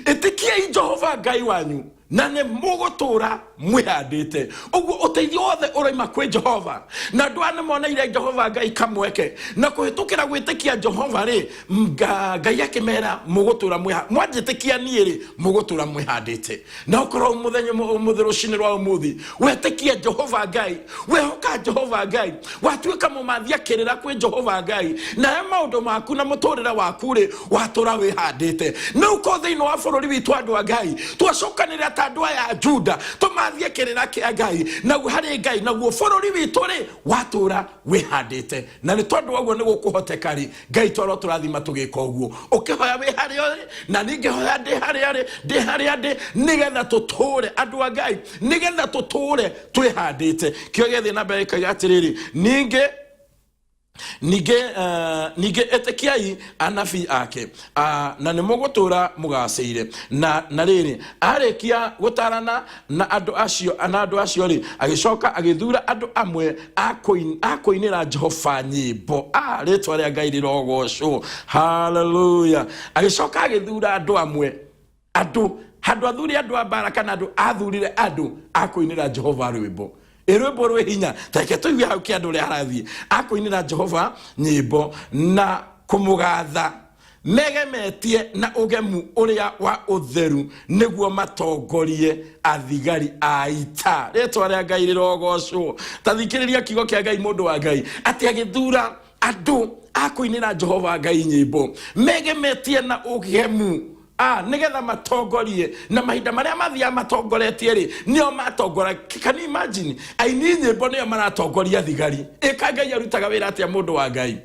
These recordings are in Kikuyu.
Ĩtĩkiai Jehova Ngai wanyu na nĩ mũgũtũũra mwĩhandĩte. Ũguo ũteithio wothe ũroima kwĩ Jehova, na andũ aya nĩ moneire Jehova Ngai kamweke, na kũhĩtũkĩra gwĩtĩkia Jehova rĩ, Ngai akĩmera mũgũtũũra mwĩha, mwanjĩtĩkia niĩ rĩ, mũgũtũũra mwĩhandĩte. Na ũkorwo mũthenya ũmũthĩ rũcinĩ rwa ũmũthĩ wetĩkia Jehova Ngai, wehoka Jehova Ngai, watuĩka mũmathi akĩrĩra kwĩ Jehova Ngai, nayo maũndũ maku na mũtũrĩre waku rĩ, watũra wĩhandĩte. Nĩ ũkorwo thĩinĩ wa bũrũri witũ andũ a Ngai twacokanĩrĩra ta andũ aya a Juda tũmathie kĩrĩra kĩa Ngai naguo harĩ Ngai, naguo bũrũri witũ rĩ watũra wĩhandĩte. Na nĩ tondũ wa ũguo nĩ gũkũhoteka rĩ, Ngai twarwo tũrathima tũgĩka ũguo, ũkĩhoya wĩ harĩa ũrĩ na niĩ ngĩhoya ndĩ harĩa rĩ, ndĩ harĩa ndĩ, nĩgetha tũtũre andũ a Ngai, nĩgetha tũtũre twĩhandĩte. Kĩo gĩathiĩ na mbere gĩkoiga atĩrĩrĩ, ningĩ ningĩ ningĩ ĩtĩkiai anabii ake, na nĩ mũgũtũra mũgacĩire. Na rĩrĩ, arĩkia gũtarana na andũ acio, na andũ acio rĩ, agĩcoka agĩthura andũ amwe a kũinĩra Jehova nyĩmbo. Rĩtwa rĩa Ngai rĩrogocwo, haleluya. Agĩcoka agĩthura andũ amwe, andũ handũ athuri andũ a mbara kana andũ athurire andũ a kũinĩra Jehova rwĩmbo, ĩ rwĩmbo rwĩ hinya. Ta reke tũigue hau kĩandũ ũrĩa harathiĩ, a kũinĩra Jehova nyĩmbo na kũmũgatha megemetie na ũgemu ũrĩa wa ũtheru, nĩguo matongorie athigari a ita. Rĩtwa rĩa Ngai rĩrogocwo. Ta thikĩrĩria kiugo kĩa Ngai, mũndũ wa Ngai, atĩ agĩthura andũ a kũinĩra Jehova Ngai nyĩmbo megemetie na ũgemu, nĩgetha matongorie, na mahinda marĩa mathiaga matongoretie rĩ, nĩo matongora. Can you imagine? Aini nyĩmbo nĩo maratongoria thigari. Ĩka Ngai arutaga wĩra atĩa, mũndũ wa Ngai?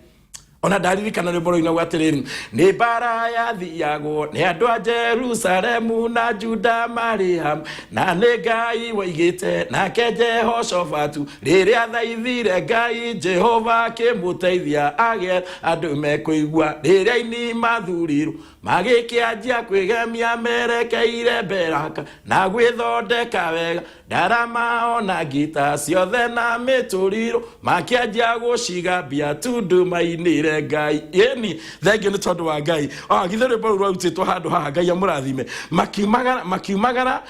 Ona ndaririkana rwĩmbo rũinagwo atĩrĩrĩ, nĩ mbara yathiagwo nĩ andũ a Jerusalemu na Juda marĩ hamwe, na nĩ Ngai waigĩte nake Jehoshafatu, rĩrĩa athaithire Ngai Jehova akĩmũteithia agĩe andũ mekũigua. Rĩrĩa aini mathurirwo magĩkĩanjia kwĩgemia merekeire Beraka na gwĩthondeka wega, ndarama ona ngita ciothe na mĩtũrirũ makĩanjia gũcigambia tundu mainĩre Ngai. Ĩni thengio nĩ tondũ wa Ngai. Githĩ rwĩmbo rũu rwarutĩtwo handũ haha, Ngai amũrathime. Makiumagara, makiumagara,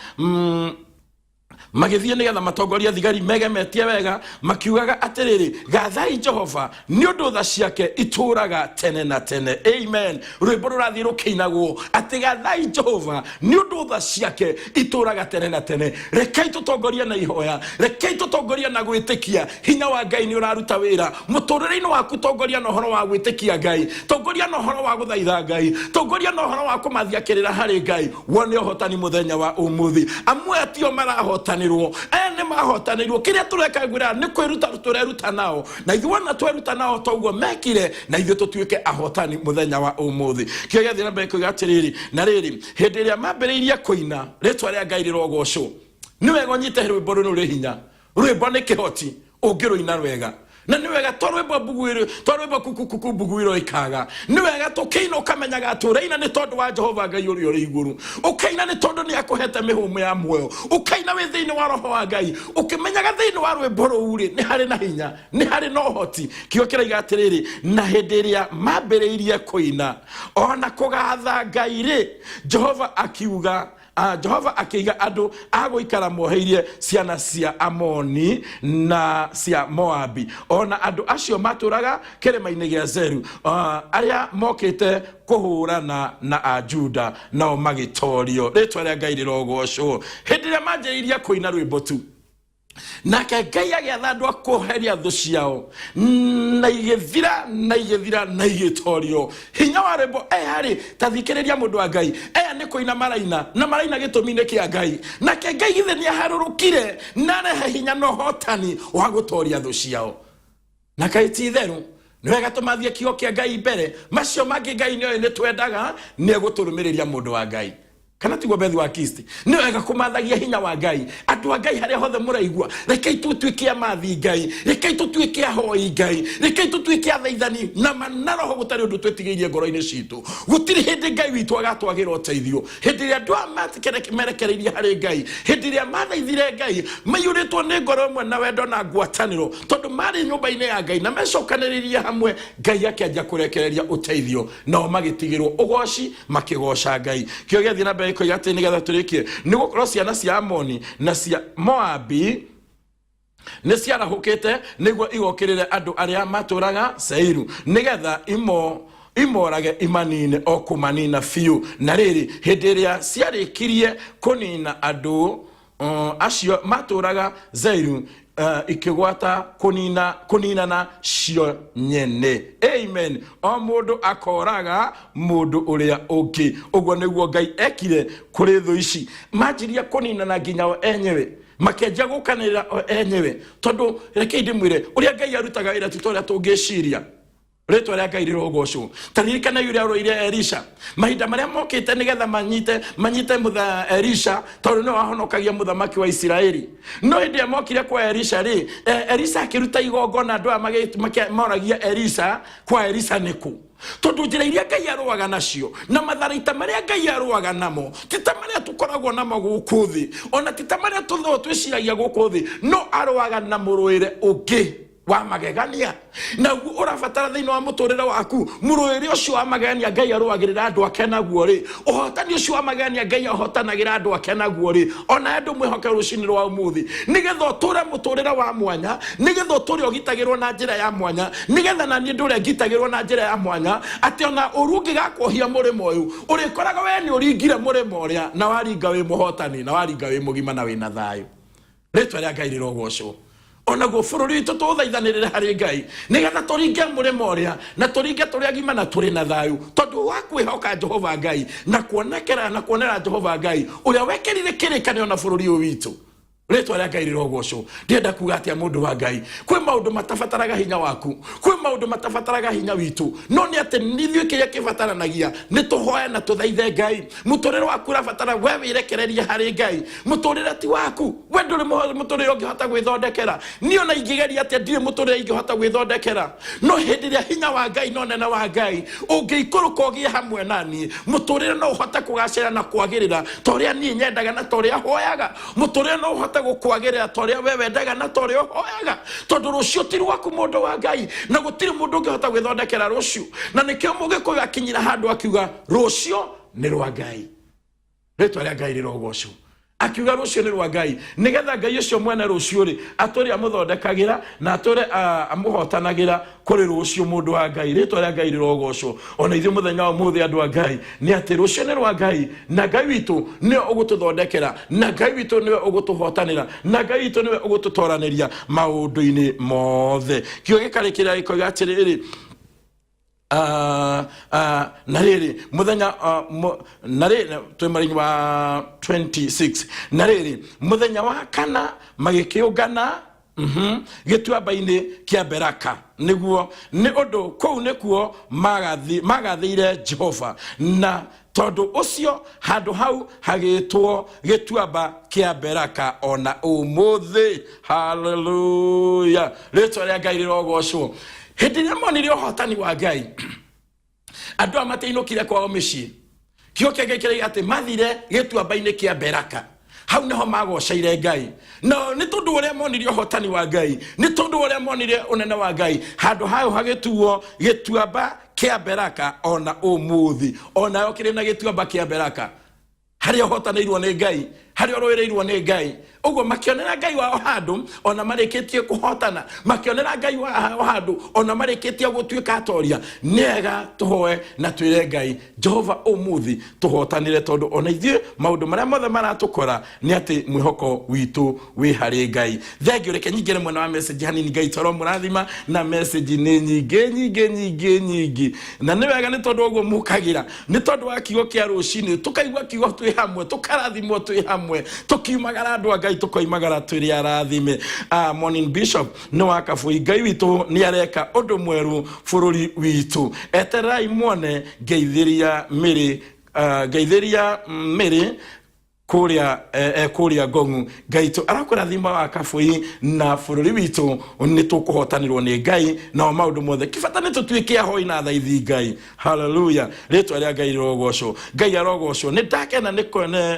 magĩthiĩ nĩgetha matongorie thigari megemetie wega, makiugaga atĩrĩrĩ, gathai Jehova nĩ ũndũ tha ciake itũũraga tene na tene. Amen. Rwĩmbo rũrathiĩ rũkĩinagwo atĩ gathai Jehova nĩ ũndũ tha ciake itũũraga tene na tene. Rekei tũtongorie na ihoya, rekei tũtongorie na gwĩtĩkia. Hinya wa Ngai nĩ ũraruta wĩra mũtũrĩre-inĩ waku. Tongoria na ũhoro wa gwĩtĩkia Ngai, tongoria na ũhoro wa gũthaitha Ngai, tongoria na ũhoro wa kũmathia kĩrĩra harĩ Ngai, wone ũhotani mũthenya wa ũmũthĩ. Amwe atio marahotanĩrwo, aya nĩ mahotanĩirwo. Kĩrĩa tũreka ngwĩra nĩ kwĩruta tũreruta nao, na ithuĩ wona tweruta nao toguo mekire, na ithuĩ tũtuĩke ahotani mũthenya wa ũmũthĩ. Kĩo gĩathiĩ na mbere kuiga atĩrĩrĩ, na rĩrĩ, hĩndĩ ĩrĩa mambĩrĩirie kũina, rĩtwa rĩa Ngai rĩrogocwo. Nĩ wega ũnyite rwĩmbo rũrũ rwĩ hinya. Rwĩmbo nĩ kĩhoti ũngĩrũina wega, na nĩ wega to rwĩmbo mbuguĩro, to rwĩmbo kukukuku mbuguĩro ĩkaga. Nĩ wega tũkĩina ũkamenyaga atĩ ũraina nĩ tondũ wa Jehova Ngai ũrĩa ũrĩ igũrũ, ũkaina nĩ tondũ nĩ akũhete mĩhũmũ ya muoyo, ũkaina wĩ thĩinĩ wa roho wa Ngai, ũkĩmenyaga thĩinĩ wa rwĩmbo rũu rĩ, nĩ harĩ na hinya, nĩ harĩ na ũhoti. Kiugo kĩraiga atĩrĩrĩ, na hĩndĩ ĩrĩa mambĩrĩirie kũina ona kũgatha Ngai rĩ, Jehova akiuga, Jehova akĩiga andũ a gũikara moheirie ciana cia Amoni na cia Moabi, ona andũ acio matũraga kĩrĩma-inĩ gĩa Zeru, arĩa mokĩte kũhũrana na Ajuda, nao magĩtorio. Rĩtwa rĩa Ngai rĩrogocwo. Hĩndĩ ĩrĩa manjĩrĩirie kũina rwĩmbo tu, nake Ngai agĩatha andũ a kũheria thũ ciao, na igĩthira, na igĩthira, na igĩtorio. Hinya wa rwĩmbo aya rĩ, ta thikĩrĩria mũndũ wa Ngai, aya nĩ kũina maraina, na maraina gĩtũmi-inĩ kĩa Ngai, nake Ngai githĩ nĩ aharũrũkire na arehe hinya na ũhotani wa gũtoria thũ ciao. Na kaĩ ti itherũ nĩ wega tũmathie kiugo kĩa Ngai mbere, macio mangĩ Ngai nĩoĩ nĩ twendaga, nĩ egũtũrũmĩrĩria mũndũ wa Ngai. Kana tiguo Bethi wa Kristi? Nĩ wega kũmathagia hinya wa Ngai. Andũ a Ngai harĩa hothe mũraigua, rekei tũtuĩke amathi Ngai, rekei tũtuĩke ahoi Ngai, rekei tũtuĩke athaithani na ma na roho, gũtarĩ ũndũ twĩtigĩirie ngoro-inĩ citũ. Gũtirĩ hĩndĩ Ngai witũ agatwagĩra ũteithio. Hĩndĩ ĩrĩa andũ aya merekereirie harĩ Ngai, hĩndĩ ĩrĩa mathaithire Ngai maiyũrĩtwo nĩ ngoro ĩmwe na wendo na ngwatanĩro, tondũ marĩ nyũmba-inĩ ya Ngai na mecokanĩrĩirie hamwe, Ngai akĩanjia kũrekereria ũteithio, nao magĩtigĩrwo ũgoci makĩgoca Ngai. Kĩo gĩathiĩ na mbere. Gĩkoiga atĩ nĩgetha tũrĩkie, nĩ gũkorwo ciana cia Amoni na cia Moabi nĩ ciarahũkĩte nĩguo igokĩrĩre andũ arĩa matũraga Seiru, nĩgetha imorage imanine o kũmanina biũ. Na rĩrĩ, hĩndĩ ĩrĩa ciarĩkirie kũnina andũ acio matũraga Seiru, ikĩgwata kũninana cio nyene. Amen. O mũndũ akoraga mũndũ ũrĩa ũngĩ. Ũguo nĩguo Ngai ekire kũrĩ thũ ici. Manjirie kũninana nginya o enyewe, makĩanjia gũkanĩrĩra o enyewe. Tondũ rekei ndĩmwĩre ũrĩa Ngai arutaga wĩra ti ta ũrĩa tũngĩciria. Rĩtwa rĩa Ngai rĩrogocwo. Ta ririkanai ũrĩa aroire Elisha mahinda marĩa mokĩte nĩgetha manyite Elisha, tondũ nĩwe wahonokagia mũthamaki wa Isiraeli. No hĩndĩ ĩrĩa mokire kwa Elisha rĩ, Elisha akĩruta igongona, andũ aya moragia Elisha kwa Elisha nĩkũ? Tondũ njĩra iria Ngai arũaga nacio na matharaita marĩa Ngai arũaga namo ti ta marĩa tũkoragwo namo gũkũ thĩ, ona ti ta marĩa twĩciragia gũkũ thĩ, no arũaga na mũrũĩre ũngĩ wa magegania. Naguo ũrabatara thĩinĩ wa mũtũrĩre waku mũrũĩre ũcio wa magegania Ngai arũagĩrĩra andũ ake naguo rĩ, ũhotani ũcio wa magegania Ngai ahotanagĩra andũ ake naguo rĩ, ona andũ mwĩhoke rũcinĩ rwa ũmũthĩ, nĩgetha ũtũre mũtũrĩre wa mwanya, nĩgetha ũtũre ũgitagĩrwo na njĩra ya mwanya, nĩgetha na niĩ ndũre ngitagĩrwo na njĩra ya mwanya, atĩ ona ũru ũngĩgakuohia mũrĩmo ũyũ, ũrĩkoraga we nĩ ũringire mũrĩmo ũrĩa, na waringa wĩ mũhotani, na waringa wĩ mũgima na wĩna thayũ. Rĩtwa rĩa Ngai rĩrogocwo. Onaguo bũrũri witũ tũũthaithanĩrĩre harĩ Ngai, nĩgetha tũringe mũrĩmo ũrĩa, na tũringe tũrĩ agima na tũrĩ na thayũ, tondũ wa kwĩhoka Jehova Ngai na kuonekera na kuonera Jehova Ngai ũrĩa wekĩrire kĩrĩkanĩro na bũrũri ũyũ witũ. Rĩtwa rĩa Ngai rĩrogocwo. Ndĩrenda kuga atĩa, mũndũ wa Ngai, kwĩ maũndũ matabataraga hinya waku, kwĩ maũndũ matabataraga hinya witũ, no nĩ atĩ ithuĩ kĩrĩa kĩbataranagia nĩ tũhoe na tũthaithe Ngai. Mũtũrĩre waku ũrabatara we wĩrekererie harĩ Ngai. Mũtũrĩre ti waku, we ndũrĩ mũtũrĩre ũngĩhota gwĩthondekera. Niĩ ona ingĩgeria atĩa ndirĩ mũtũrĩre ingĩhota gwĩthondekera, no hĩndĩ ĩrĩa hinya wa Ngai na ũnene wa Ngai ũngĩikũrũka ũgĩe hamwe na niĩ, mũtũrĩre no ũhote kũgacĩra na kwagĩrĩra ta ũrĩa niĩ nyendaga na ta ũrĩa hoyaga. Mũtũrĩre no ũhote gũkwagĩrĩra ta ũrĩa we wendaga na ta ũrĩa ũhoyaga, tondũ rũciũ ti rwaku, mũndũ wa Ngai, na gũtirĩ mũndũ ũngĩhota gwĩthondekera rũciũ. Na nĩkĩo Mũgĩkũyũ akinyira handũ akiuga rũciũ nĩ rwa Ngai. Rĩtwa rĩa Ngai rĩrogocwo. Akiuga rũciũ nĩ rwa Ngai, nĩgetha Ngai ũcio mwene rũciũ rĩ atũre amũthondekagĩra na atũre amũhotanagĩra kũrĩ rũciũ. Mũndũ wa Ngai, rĩtwa rĩa Ngai rĩrogocwo. Ona ithuĩ mũthenya wa ũmũthĩ, andũ a Ngai, nĩ atĩ rũciũ nĩ rwa Ngai, na Ngai witũ nĩwe ũgũtũthondekera, na Ngai witũ nĩwe ũgũtũhotanĩra, na Ngai witũ nĩwe ũgũtũtoranĩria maũndũ-inĩ mothe. Kiugo gĩkarĩkĩrĩra gĩkoiga atĩrĩrĩ, na rĩrĩ mũthenya, na rĩrĩ twĩ mweri wa 26, na rĩrĩ mũthenya wa kana magĩkĩũngana gĩtuamba-inĩ kĩa Beraka, nĩguo nĩ ũndũ kũu nĩkuo magathĩire Jehova, na tondũ ũcio handũ hau hagĩtwo gĩtuamba kĩa Beraka ona ũmũthĩ. Haleluya, rĩtwa rĩa Ngai rĩrogocwo. Hĩndĩ ĩrĩa monire ũhotani wa Ngai, andũ aya matiainũkire kwao mĩciĩ. Kiugo kĩa Ngai kĩraiga atĩ mathire gĩtuamba-inĩ kĩa Beraka, hau nĩho magoceire Ngai. Na nĩ tondũ ũrĩa monire ũhotani wa Ngai, nĩ tondũ ũrĩa monire ũnene wa Ngai, handũ hau hagĩtuo gĩtuamba kĩa Beraka ona ũmũthĩ. Onayo kĩrĩ na gĩtuamba kĩa Beraka, harĩa ũhotanĩirwo nĩ Ngai, harĩa ũrũĩrĩirwo nĩ Ngai. Ũguo makĩonera Ngai wao handũ ona marĩkĩtie kũhotana, makĩonera Ngai wao handũ ona marĩkĩtie gũtuĩka atoria. Nĩ wega tũhoe na twĩre Ngai, Jehova, ũmũthĩ tũhotanĩre, tondũ ona ithuĩ maũndũ marĩa mothe maratũkora nĩ atĩ mwĩhoko witũ wĩ harĩ Ngai. Thengio. Reke nyingĩre mwena wa message hanini. Ngai toro mũrathima na message nĩ nyingĩ nyingĩ nyingĩ nyingĩ, na nĩ wega nĩ tondũ ũguo mũkagĩra nĩ tondũ wa kiugo kĩa rũcinĩ, tũkaigua kiugo twĩ hamwe, tũkarathimwo twĩ hamwe, tũkiumagara andũ a Ngai, tũkoimagara twĩrĩ arathime. Morning Bishop nĩ wa Kabui. Ngai witũ nĩ areka ũndũ mwerũ bũrũri witũ, etererai muone. Ngeithĩria mĩrĩ, ngeithĩria mĩrĩ kũrĩa kũrĩa Ngong'u. Ngai tũ arakũrathima wa Kabui, na bũrũri witũ nĩ tũkũhotanĩrwo nĩ Ngai nao maũndũ mothe. Kĩbata nĩ tũtuĩke ahoi na thaithi Ngai. Haleluya, rĩtwa rĩa Ngai rĩrogocwo. Ngai arogocwo. Nĩ ndakena nĩ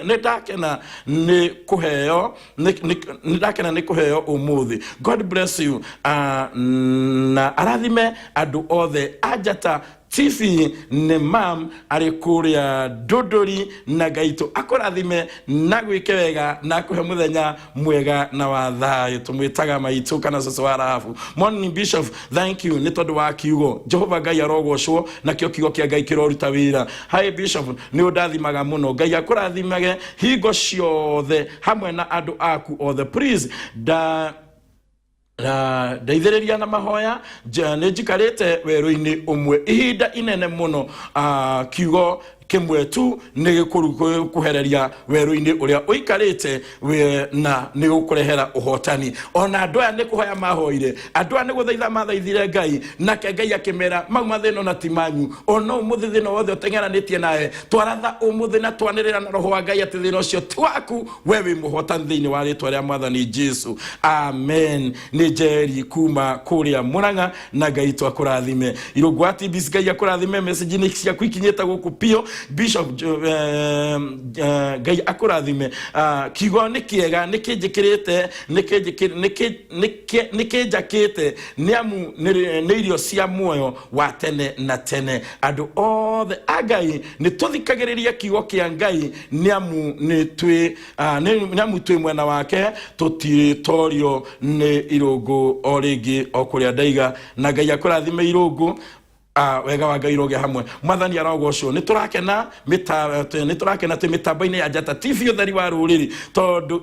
nĩ ndakena nĩ kũheo nĩ ndakena nĩ kũheo ũmũthĩ. God bless you, na arathime andũ othe a Njata. TV nĩ mam arĩ kũrĩa ndũndũri, na Ngai tũ akũrathime na gwĩke wega na akũhe mũthenya mwega na wa thayũ. Tũmwĩtaga maitũ kana cũcũ wa Rahabu. Morning Bishop, thank you nĩ tondũ wa kiugo. Jehova Ngai arogocwo, nakĩo kiugo kĩa Ngai kĩroruta wĩra. Hi Bishop, nĩ ũndathimaga mũno. Ngai akũrathimage hingo ciothe hamwe na andũ aku othe. Please nda na ndeithĩrĩria na mahoya. Nĩ njikarĩte werũ-inĩ ũmwe ihinda inene mũno. Kiugo kĩmwe tu nĩ gĩkũhereria werũ-inĩ ũrĩa ũikarĩte na nĩ gũkũrehera ũhotani. Ona andũ aya nĩ kũhoya mahoire, andũ aya nĩ gũthaitha mathaithire Ngai, nake Ngai akĩmera mau mathĩna ona ti manyu. Ona ũmũthĩ thĩna wothe ũteng'eranĩtie nawe, twaratha ũmũthĩ na twanĩrĩra na roho wa Ngai atĩ thĩna ũcio ti waku, we wĩ mũhotani thĩinĩ wa rĩtwa rĩa Mwathani Jesu, amen. Nĩ Njeri kuma kũrĩa Mũrang'a, na Ngai twakũrathime. Irũngũ wa TBC, Ngai akũrathime. Message nĩ ciaku ikinyĩte gũkũ piũ. Bishop, Ngai akũrathime. Kiugo nĩ kĩega, nĩ kĩnjĩkĩrĩte, nĩ kĩnjakĩte, nĩ amu nĩ irio cia muoyo wa tene na tene. Andũ othe a Ngai nĩ tũthikagĩrĩria kiugo kĩa Ngai, nĩ amu nĩ twĩ nĩ amu twĩ mwena wake, tũtirĩtorio. Nĩ Irũngũ o rĩngĩ o kũrĩa ndaiga, na Ngai akũrathime Irũngũ. Wega wa Ngai ũrogĩa hamwe. Mwathani arogocwo. Nĩ tũrakena nĩ tũrakena twĩ mĩtambo-inĩ ya Njata TV, ũtheri wa rũrĩrĩ, tondũ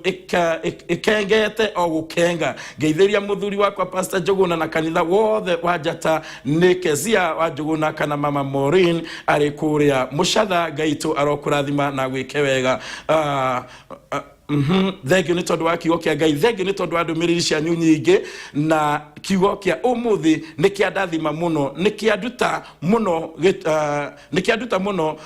ĩkengete o gũkenga. Ngeithĩria mũthuri wakwa Pastor Njũgũna na kanitha wothe wa Njata. Nĩ Kezia wa Njũgũna kana Mama Maureen arĩ kũrĩa Mũcatha. Ngai tũ arokũrathima na gwĩke wega. Thengiũ nĩ tondũ wa kiugo kĩa Ngai, thengiũ nĩ tondũ wa ndũmĩrĩri cianyu nyingĩ, na kiugo kĩa ũmũthĩ nĩ kĩandathima mũno, nĩ kĩanduta mũno, nĩ kĩanduta mũno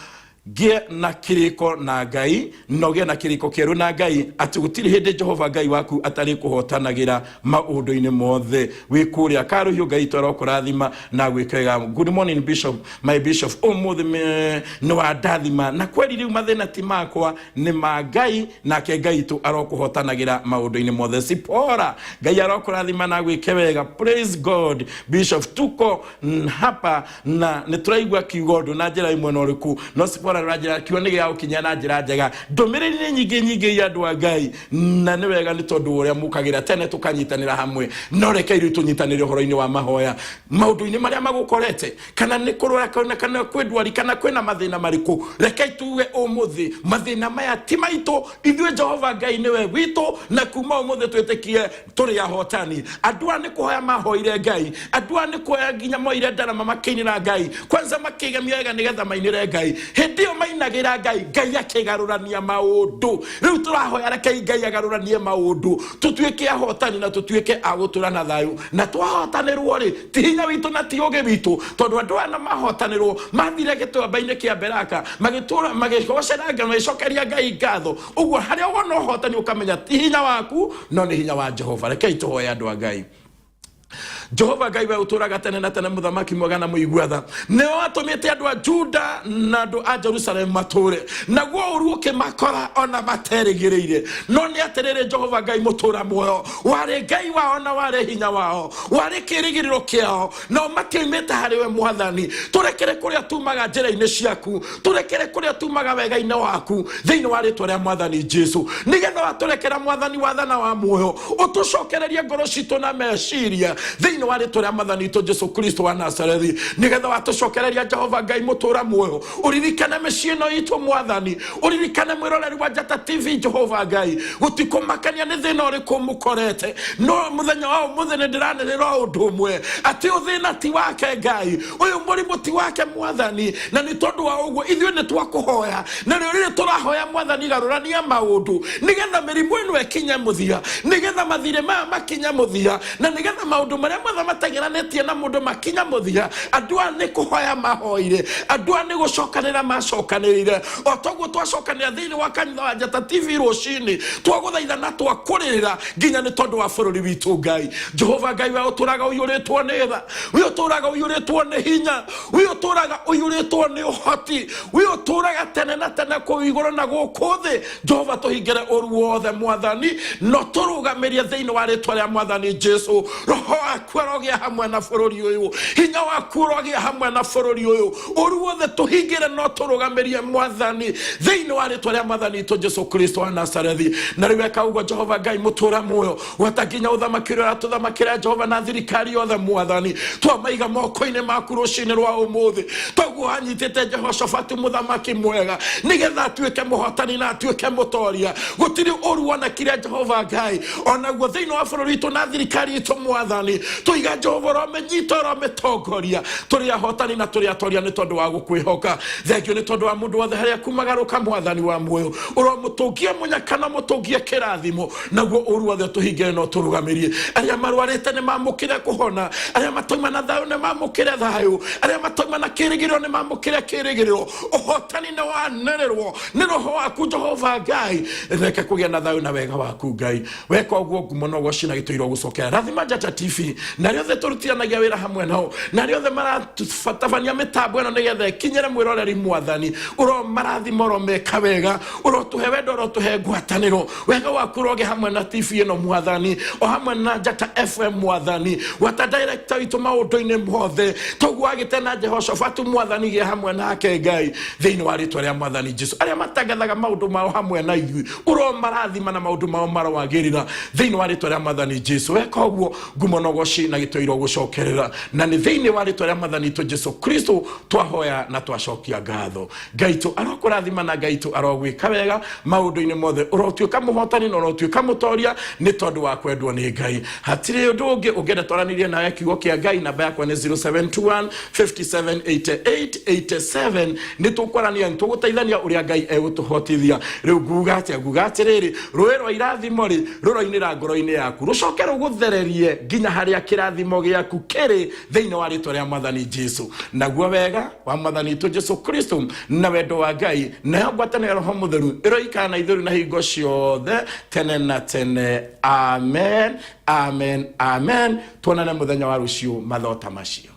ngĩe na kĩrĩko na Ngai, na ũgĩe na kĩrĩko kĩerũ na Ngai, atĩ gũtirĩ hĩndĩ Jehova Ngai waku atarĩ kũhotanagĩra maũndũ-inĩ mothe. Wĩ kũrĩa Karũhiũ, Ngai twara ũkũrathima na gwĩka wega. Good morning Bishop, my bishop, ũmũthĩ nĩ wandathima na kweri. Rĩu mathĩna ti makwa, nĩ ma Ngai, nake Ngai tu arokũhotanagĩra maũndũ-inĩ mothe. Sipora, Ngai arokũrathima na gwĩke wega. Praise God Bishop, tuko hapa na nĩ tũraigua kiugo ndũ na njĩra ĩmwe na ũrĩkũ. No Sipora ũranjĩra kiugo nĩ gĩa gũkinya na njĩra njega. Ndũmĩrĩri nĩ nyingĩ nyingĩ ia andũ a Ngai, na nĩ wega nĩ tondũ wa ũrĩa mũkagĩra tene tũkanyitanĩra hamwe. No reke ithuĩ tũnyitanĩre ũhoro-inĩ wa mahoya maũndũ-inĩ marĩa magũkorete, kana nĩ kũrwara, kana kwĩ ndwari, kana kwĩna mathĩna marĩkũ. Rekei tuge ũmũthĩ mathĩna maya ti maitũ ithuĩ, Jehova Ngai nĩwe witũ, na kuma ũmũthĩ twĩtĩkie tũrĩ ahotani. Andũ aya nĩ kũhoya mahoire Ngai, andũ aya nĩ kuoya nginya moire ndarama makĩinĩra Ngai kwanza, makĩgemia wega nĩgetha mainĩre Ngai. Hĩndĩ ĩyo mainagĩra Ngai, Ngai akĩgarũrania maũndũ. Rĩu tũrahoya, rekei Ngai agarũranie maũndũ, tũtuĩke ahotani na tũtuĩke a gũtũra na thayũ. Na twahotanĩrwo rĩ, ti hinya witũ na ti ũgĩ witũ, tondũ andũ aya na mahotanĩrwo mathire gĩtuamba-inĩ kĩa Beraka, magĩtũra, magĩgocera Ngai, magĩcokeria Ngai ngatho. Ũguo harĩa wona ũhotani, ũkamenya ti hinya waku no nĩ hinya wa Jehova. Rekei tũhoe, andũ a Ngai. Jehova Ngai, we ũtũraga tene na tene, mũthamaki mwega na mũigua tha, nĩwe watũmĩte andũ a Juda na andũ a Jerusalemu matũre, naguo ũru ũkĩmakora ona materĩgĩrĩire. No nĩ atĩrĩrĩ, Jehova Ngai mũtũra muoyo, warĩ Ngai wao na warĩ hinya wao, warĩ kĩĩrĩgĩrĩro kĩao, nao matioimĩte harĩ we. Mwathani, tũrekere kũrĩa tumaga njĩra-inĩ ciaku, tũrekere kũrĩa tumaga wega-inĩ waku, thĩinĩ wa rĩtwa rĩa Mwathani Jesu, nĩgetha watũrekera, Mwathani wathana wa muoyo, ũtũcokererie ngoro citũ na meciria, thĩinĩ wa rĩtwa rĩa Mwathani witũ Jesu Kristo wa Nazarethi. Nĩgetha watũcokereria, Jehova Ngai mũtũra muoyo, ũririkane mĩciĩ ĩno itũ. Mwathani, ũririkane mwĩroreri wa Njata TV. Jehova Ngai, gũtikũmakania nĩ thĩna ũrĩkũ mũkorete, no mũthenya wa ũmũthĩ nĩ ndĩranĩrĩra o ũndũ ũmwe, atĩ ũthĩna ti wake Ngai, ũyũ mũrimũ ti wake Mwathani, na nĩ tondũ wa ũguo ithuĩ nĩ twakũhoya. Na rĩo rĩrĩ tũrahoya, Mwathani, garũrania maũndũ, nĩgetha mĩrimũ ĩno ĩkinye mũthia, nĩgetha mathirĩ maya makinye mũthia, na nĩgetha maũndũ marĩa mothe mateng'eranĩtie na mũndũ makinye mũthia. Andũ aya nĩ kũhoya mahoire, andũ aya nĩ gũcokanĩra macokanĩrĩire, o toguo twacokanĩra thĩinĩ wa kanitha wa Njata TV rũcinĩ, twagũthaitha na twakũrĩrĩra nginya nĩ tondũ wa bũrũri witũ. Ngai Jehova Ngai, we ũtũraga ũiyũrĩtwo nĩ tha, we ũtũraga ũiyũrĩtwo nĩ hinya, we ũtũraga ũiyũrĩtwo nĩ ũhoti, we ũtũraga tene na tene kũu igũrũ na gũkũ thĩ, Jehova, tũhingĩre ũru wothe, Mwathani, no tũrũgamĩrie thĩinĩ wa rĩtwa rĩa Mwathani Jesu. Roho waku Waku arogĩa hamwe na bũrũri ũyũ, hinya waku ũrogĩa hamwe na bũrũri ũyũ. Ũru wothe tũhingĩre no tũrũgamĩrie Mwathani, thĩinĩ wa rĩtwa rĩa Mwathani witũ Jesu Kristo wa Nazarethi. Na rĩu eka ũguo, Jehova Ngai mũtũra muoyo, gwata nginya ũthamaki ũrĩa ũratũthamakĩra, Jehova, na thirikari yothe, Mwathani, twamaiga moko-inĩ maku rũcinĩ rwa ũmũthĩ. Toguo wanyitĩte Jehoshafatu mũthamaki mwega nĩgetha atuĩke mũhotani na atuĩke mũtoria, gũtirĩ ũru wonekire, Jehova Ngai. Onaguo thĩinĩ wa bũrũri witũ na thirikari itũ, Mwathani, tũiga Jehova ũromĩnyita, ũromĩtongoria. Tũrĩ ahotani na tũrĩ atoria nĩ tondũ wa gũkwĩhoka. Thengio nĩ tondũ wa mũndũ wothe harĩa kumagarũka, Mwathani wa muoyo. Ũromũtũngie mũnyaka na mũtũngie kĩrathimo, naguo ũru wothe ũtũhingĩre na ũtũrũgamĩrie. Arĩa marwarĩte nĩ mamũkĩre kũhona, arĩa matauma na thayũ nĩ mamũkĩre thayũ, arĩa matauma na kĩrĩgĩrĩro nĩ mamũkĩre kĩrĩgĩrĩro. Ũhotani nĩ wanĩrĩrwo nĩ roho waku, Jehova Ngai. Reke kũgĩa na thayũ na wega waku, Ngai. Weka ũguo, ngumo no ũgoci na gĩtũirwo gũcokera. Rathima Njata TV na arĩa othe tũrutithanagia wĩra hamwe nao, na arĩa othe maratabania mĩtambo ĩno nĩgetha ĩkinyĩre mwĩroreri. Mwathani, ũromarathima, ũromeka wega, ũrotũhe wendo, ũrotũhe ngwatanĩro. Wega waku ũroge hamwe na TV ĩno, Mwathani, o hamwe na Njata FM. Mwathani, gwata director witũ maũndũ-inĩ mothe, toguo wagĩte na Jehoshafatu. Mwathani, gĩa hamwe nake, Ngai, thĩinĩ wa rĩtwa rĩa Mwathani Jesu. Arĩa matangathaga maũndũ mao hamwe na ithuĩ, ũromarathima na maũndũ mao marowagĩrĩra, thĩinĩ wa rĩtwa rĩa Mwathani Jesu. Weka ũguo, ngumo na ũgoci na gĩtũirwo gũcokerera, na nĩ thĩinĩ wa rĩtwa rĩa Mwathani witũ Jesu Kristo twahoya na twacokia ngatho. Ngai tũ arokũrathima na Ngai tũ arogwĩka wega maũndũ-inĩ mothe. Ũrotuĩka mũhotani na ũrotuĩka mũtoria nĩ tondũ wa kwendwo nĩ Ngai. Hatirĩ ũndũ ũngĩ ũngĩenda twaranĩrie nawe kiugo kĩa Ngai, namba yakwa nĩ 0721 57 88 87. Nĩ tũkwarania, nĩ tũgũteithania ũrĩa Ngai egũtũhotithia. Rĩu nguga atĩa? Nguga atĩrĩrĩ, rũĩ rwa irathimo rĩ rũroinĩra ngoro-inĩ yaku, rũcoke rũgũthererie nginya harĩa kĩrathimo gĩaku kĩrĩ, thĩinĩ wa rĩtwa rĩa Mwathani Jesu. Naguo wega wa Mwathani witũ Jesu Kristo na wendo wa Ngai nayo ngwatanĩro ya Roho Mũtheru ĩroikara na ithuĩ na hingo ciothe tene na tene. Amen, amen, amen. Tuonane mũthenya wa rũciũ mathota macio.